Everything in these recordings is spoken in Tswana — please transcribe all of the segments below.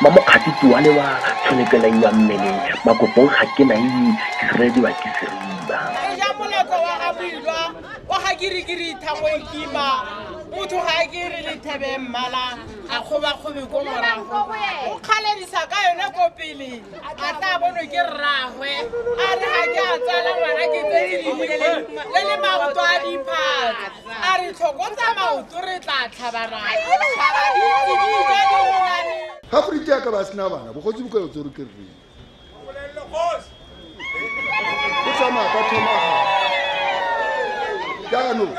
Mamokgati tuale wa tshonekelayiwa mmele makopong ga ke naiwe ke sirelediwa ke seriba. Ke ja moletlo wa ga Moilwa wa ga Kirikiri thago e kima motho ga a kere le thebe mmala a kgobakgobe ko morago o kgaledisa ka yone ko pele a tla bonwe ke rraagwe a re ga ke a tsala ngwana ke tsetse leile le le maoto a diphatsa a re tlhokotsa maoto re tla tlhabana tlhaba dintsi di ja di golane. Ga Friti a ka ba sena bana, bogosi bo ka yo tserwe ke rre. O tsamaya ka thomagano. Jaanong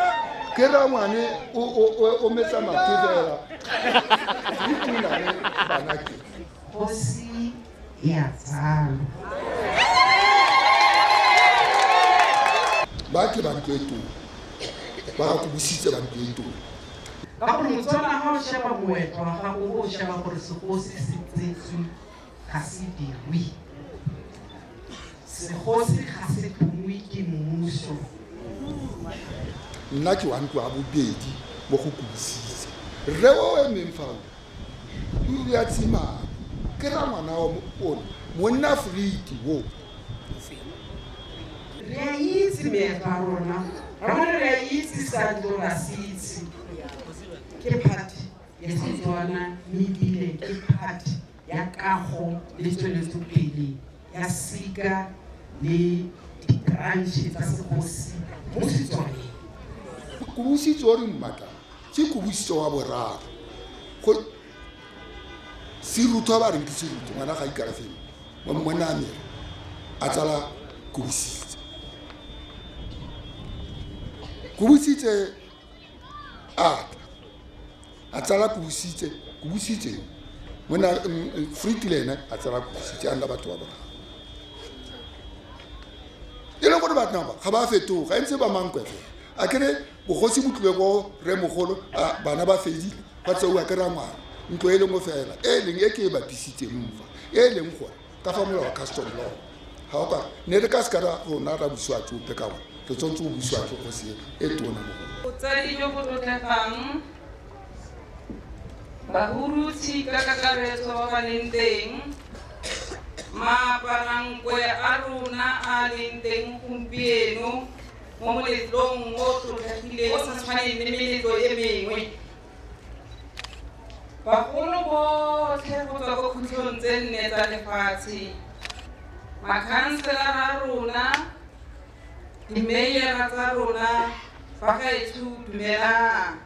ke rangwane o metsa mathe fela. Friti o na le bana ke. Kgosi ya tsalwa. Ba ke ba ntlo e tona. Ba ga Kobusitse ba ntlo e tona. Ka gore Motswana ga o sheba moetlo wa gago o bo o sheba gore segosi se tsetswe ga se dirwe. Segosi ga se tlhongwe ke mmuso. Nna ke wa ntlo ya bobedi mo go Kobusitse. Rre o emeng fa o, o ya tshimane. Ke rangwana wa one, monna Friti wo. Re a itse meetlo a rona, rona re a itse sa ntlo ra se itse. Ke part ya Setswana mme ebile ke part ya kago le tsweletsopele ya sika le di-branch tsa segosi mo Setswaneng. Kobusitse o re mmatlang ke Kobusitse wa boraro. Go Serutho ba reng ke Serutho ngwana ga ikarafeng monna a mere a tsala Kobusitse. Kobusitse a tla a tsala Kobusitse, Kobusitse monna Friti le ene a tsala Kobusitse a nna batho ba boraro. E le gore batho ba ga ba fetoga e ntse ba mankwe fela. A kere bogosi bo tlile ko rremogolo bana ba fedile ba tseiwa ke rangwana ntlo e lengwe fela e leng e ke e bapisitseng fa e leng gore ka fa molao wa custom law ga o ka ne re ka se ka ra rona ra busiwa ke ope ka gore re tshwanetse go busiwa ke kgosi e tona mo go Botsadi jo bo tlotlegang, Bahurutshi ka kakaretso ba ba leng teng, maaparankwe a rona a a leng teng gompieno mo moletlong o tlotlegileng o sa tshwaneng le meletlo e mengwe. Bagolo botlhe go tswa ko khutlong tse nne tsa lefatshe, makhanselara a rona, dimeyara tsa rona, bagaetsho dumelang.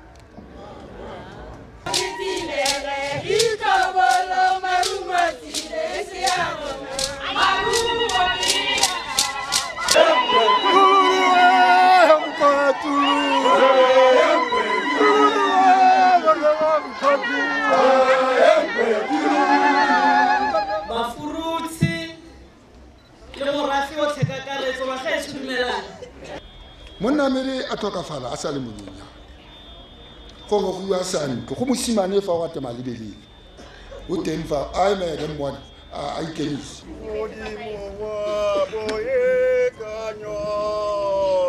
Bafurutshi le morafe otlhe kakaretso bagaetsho dumelang. Monnamele a tlhokafala a sa le monyenyane. Go gogiwa sa ntlo go mosimane fa wa tema lebelele. O teng fa a emele mmone a ikemise. Modimo wa boikanyo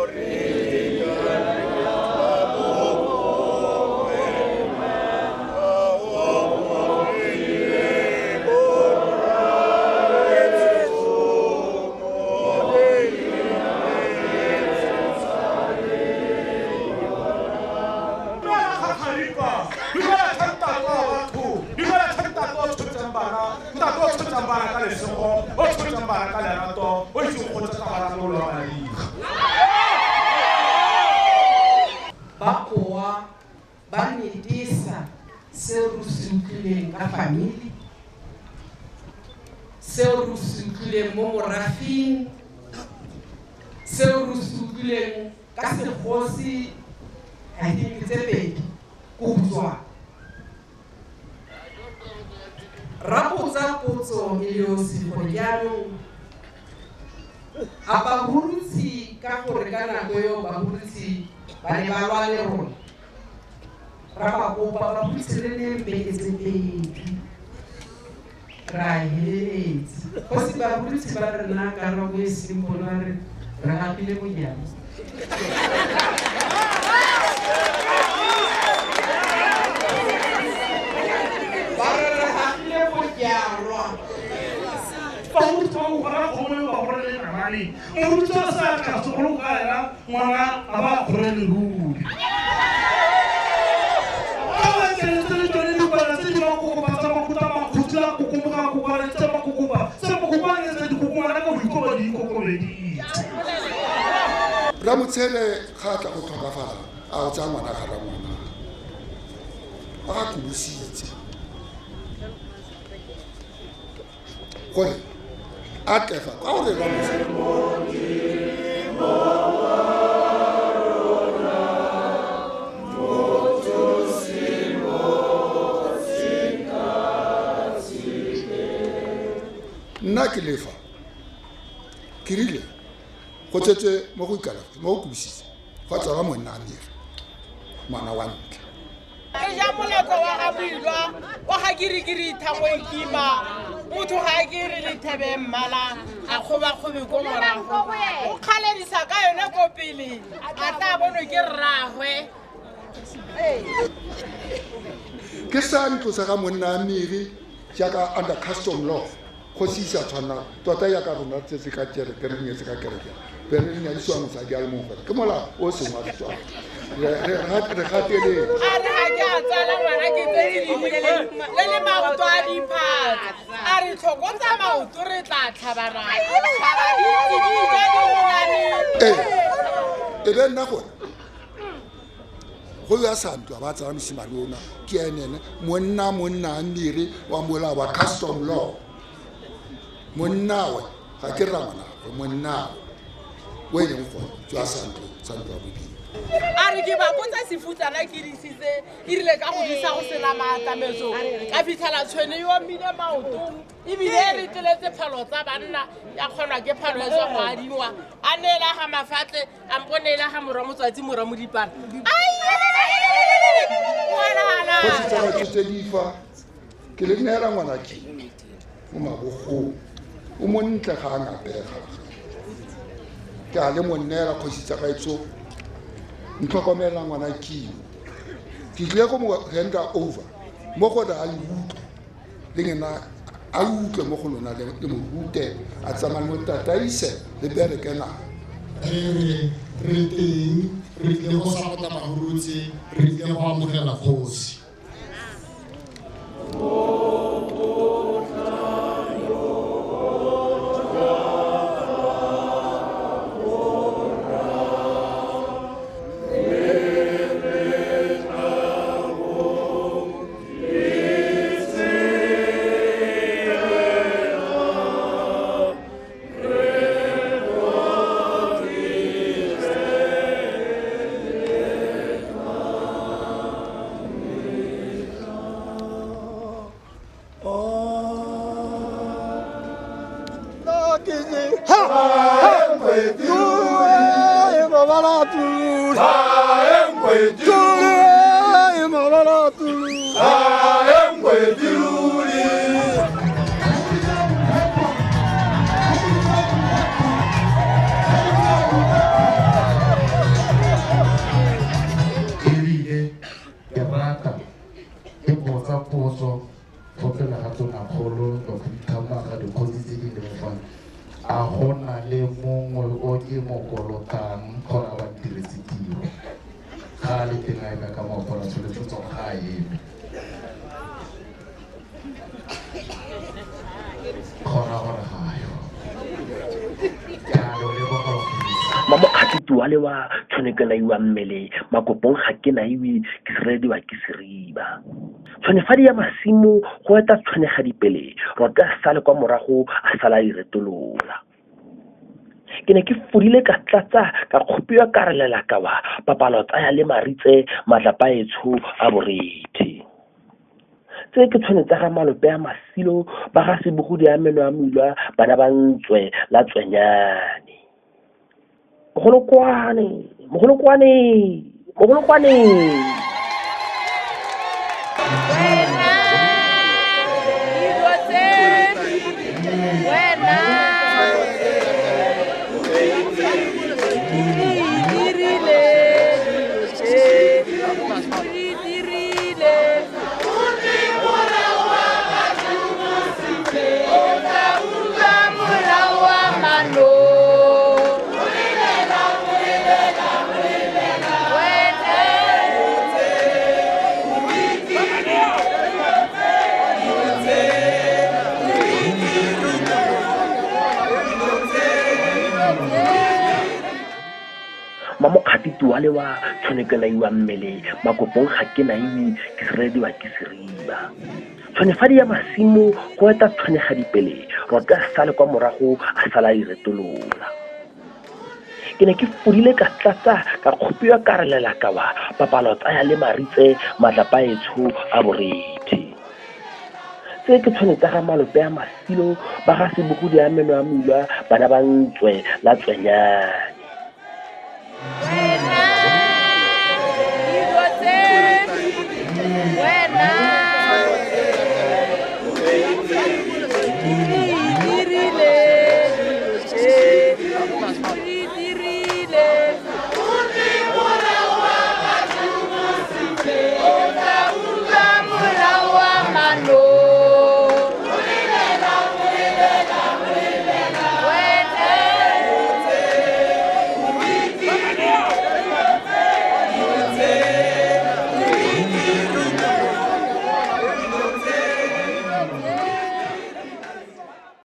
re Ba boa ba netesa se re se utlwileng ka family, seo re se utlwileng mo morafing, seo re se utlwileng ka segosi, I think tse pedi ko Botswana. Ra botsa potso e le yosi gore jaanong a Bahurutshi ka gore ka nako eo Bahurutshi ba ne ba lwa le rona. Ra ba kopa Bahurutshi re neng beke tse pedi. Ra heleletsa. Kgosi Bahurutshi ba re naya karabo e simple ba re re gapile bojang. Ba re re gapile bojang. mogaleng morutsi wa seatla segolo ka ena ngwana a ba kgorele ruri ka baeteletse le tsone dikwana tse di makokopa tsa makuta makgutsi a kokomoga kokwane tse makokopa tse makokwane tse dikokongwana ka boikoba di ikokobeditse. Ramotshele ga a tla go tlhokafala a o tsaya ngwana ga rangwana a kobositse gore a tlefa ka gore Ramotshele nna ke lefa ke rile go tsetse mo go ikalafe mo go kobositse gwa tswalwa monna a mere ngwana wa ntlha. Ke ja moletlo wa ga Moilwa wa ga Kirikiri thango e kima motho ga a kere le thebe mmala a kgobakgobe ko morago o kgaledisa ka yone ko pele a tla bonwe ke rraagwe. Ke sa ntlo sa ga monna a mere jaaka under custom law go se isa tshwana tota jaaka rona tsetse ka kereke re nyetse ka kereke be re nyadisiwa mosadi a le mongwe fela ke molao o seng wa Setswana re gateletse. A re ga ke a tsala ngwana ke tse le le maoto a diphatsa a re tlhokotsa maoto re tla tlhabana tlhaba dintsi di ja di golaneng. Ee e be nna gore go ya sa ntlo ba tsaya mosimane ona ke ene monna a mere wa molao wa custom law monnawe ga ke rangwanagwe monnawe o e leng gone jwa santlo ya bobedi. A re ke ba botsa sefutsana ke disitse e rile ka go disa go sena maatametso ka fitlhela tshwene yo mmile maotong ebile e re tleletse phalo tsa banna ya kgonwa ke phalo e tswa go adingwa a neela ga mafatle a mpo neela ga morwa motswatsi morwa modipana. Kgosi tsa batho tse di fa ke le neela ngwana ke mo mabogong o montle ga a ngapega ke a le mo neela kgosi tsa gaetsho ntlhokomela ngwana kio ke tlile go mo hand over mo gore a le utlwe le ngena a utlwe mo go lona le mo rute a tsamaya mo tataise le bereke na. Re re teng re tlile go sapota Bahurutse re tlile go amogela kgosi. Ebile ke rata ke botsa potso go pele ga tonakgolo bakhuduthamaga dikgosi tse di leng fa a go na le mongwe o ke mo kolotang gore a ba ntiretse tiro ga a le teng a eme ka maoto a tsholetse tsogo ga a eme gora gore ga yo ke a lo leboga. Mamokgatsi wa lewa tshwane ke naiwa mmele makopong ga ke naiwe ke sirelediwa ke seriba. Tshwanefadi ya masimo go eta tshwanega dipele rota a sale kwa morago a sala a iretolola. Ke ne ke fodile ka tlatsa ka kgopiwa ka relela ka wa papalo tsaya le maritse matlapa etsho a borethe. Tse ke tshwane tsa ga malope a masilo ba ga sebogodi a meno a moilwa bana ba ntswe la tswenyane. Mogolokwane, mogolokwane, mogolokwane. Wena dilo tse wena di dirile dilo tse di dirile o tla utlwa molao wa mano. Ga ke tualewa tshwane ke naiwa mmele makopong ga ke naiwe ke sirelediwa ke seriba. Tshwanefadi ya masimo go eta tshwanega dipele rote a sale kwa morago a sala a iretolola. Ke ne ke fodile ka tlatsa ka kgopiwa ka relela ka wa papalo tsaya le maritse matlapa etsho a borethe. Tse ke tshwane tsa ga malope a masilo ba ga sebogodi a meno a mulwa bana ba ntswe la tswenyane.